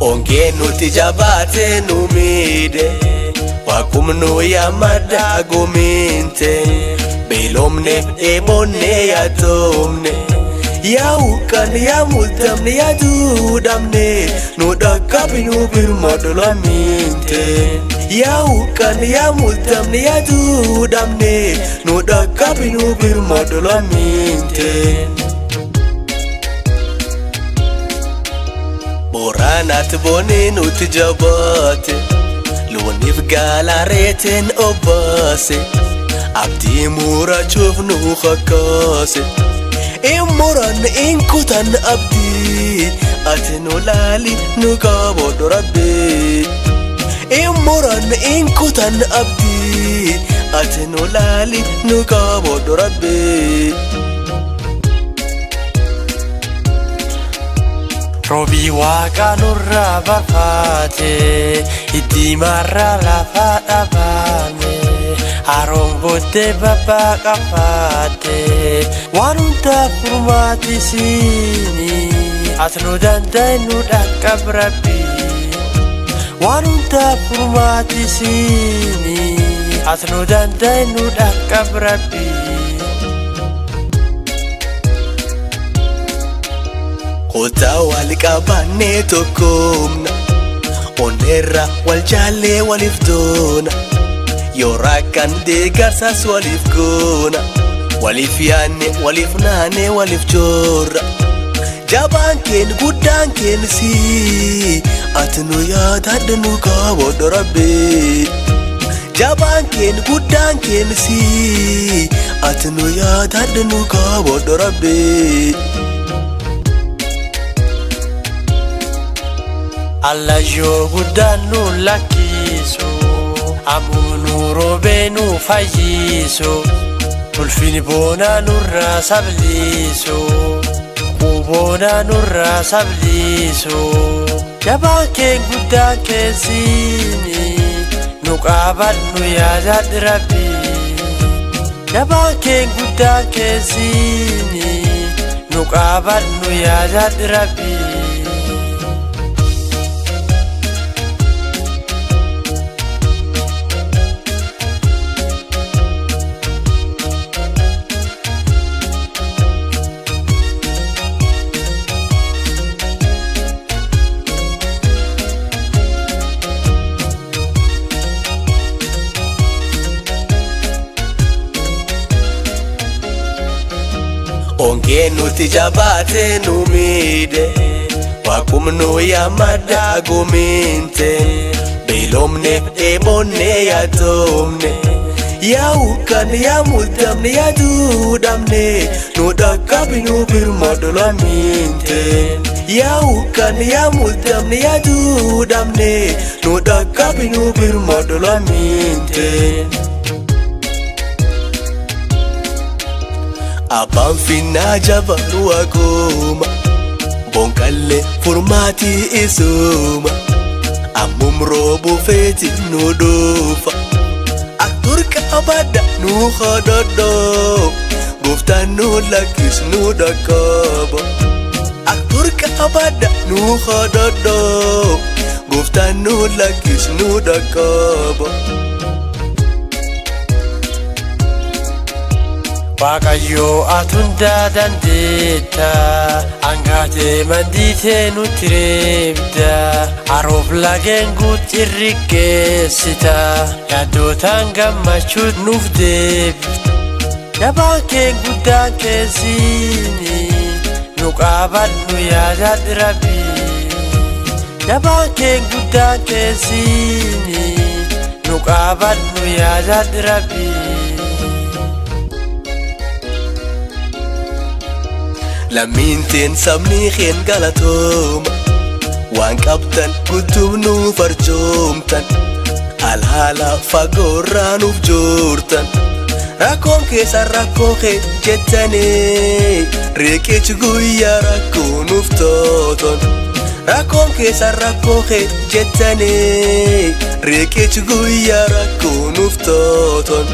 Ongeen nuti jabaatee nu miidhe, waaqumnu yaammadha guminte. Beelomne, dheebonne, yaaddoomne, yaa'u kan yaa mul'amne, yaaduudhamne, nu dhaqqabi, nu birmadhu lammiinte. Yaa'u kan yaa mul'amne, yaaduudhamne, nu dhaqqabi, nu birmadhu lammiinte. Boraanaatti boonii nuti jabaate, looniif gaala reeteen obbaase, abdii murachuuf nu kakkaase. In muran, in kutan abdii, ati nu laali, nu qabodhu rabbi. In muran, in kutan abdii, ati nu laali, nu qabodhu rabbi. Roobii waaqa nurraa barfaate, iddiimarraa lafa dhaabame, haroon booddee babbaa qabaate, waan hundaaf furmaati siini, ati nu danda'e, nu dhaqqab rabbi. Waan hundaaf furmaati siini, ati nu danda'e, nu dhaqqab rabbi. Kottaa wal qabannee tokkoomna, onneerra wal jaallee waliif doona, yoo rakkan deeggarsaas waliif goona, waliif yaanne, waliif naane, waliif joorra. Jabaan keen guddaan keen si, ati nu yaadadhu, nu qabodhu rabbi. Jabaan keen guddaan keen si, ati nu yaadadhu, nu qabodhu rabbi. Allayyoo guddaan nu lakkisu, ammoo roobee nu fayyisu, ulfini boonaa nurraa sablisu, quboonaa nurraa sablisu. Jabaan keen guddaan keessiini, nu qaabadhu yaadadhu rabbi. Jabaan keen guddaan keessiini, nu qaabadhu yaadadhu rabbi. Ongeen nuti jabaatee nu miidhe, waaqumnu yaammadha guminte. Beelomne, dheebonne, yaaddoomne, yaa'u kan yaa mul'amne, yaaduudhamne, nu dhaqqabi, nu birmadhu lammiinte. Yaa'u kan yaa mul'amne, yaaduudhamne, nu dhaqqabi, nu birmadhu lammiinte. Abbaan finnaa jabaan waaqooma, boonqallee furmaatii isuma, ammum roobuu feeti nu dhufa. Akturqa abadda nu hodhodho, gooftaan nu lakkis, nu dhaqqaba. Akturqa abadda nu hodhodho, gooftaan nu lakkis, nu dhaqqaba. Waaqayyoo ati hundaa dandeetta, hangaatee mandiitee nutti reebda, haroof lageen guutirri geessita, yaaddootaan gammachuu nuuf deebifta. Jabaan keen guddaan keessiini, nu qaabadhu yaadadhu rabbi. Jabaan keen guddaan keessiini, nu qaabadhu yaadadhu rabbi. Lammiinteen sabni keen galatooma, waan qabdan guutuuf nuuf arjoomtan, alhaala fagoorraa nuuf joortan, rakkoon keessan rakkoo kee jettanii, riqichi guyyaa rakkoo nuuf tooton. Rakkoon keessan rakkoo kee jettanii, riqichi guyyaa rakkoo nuuf tooton.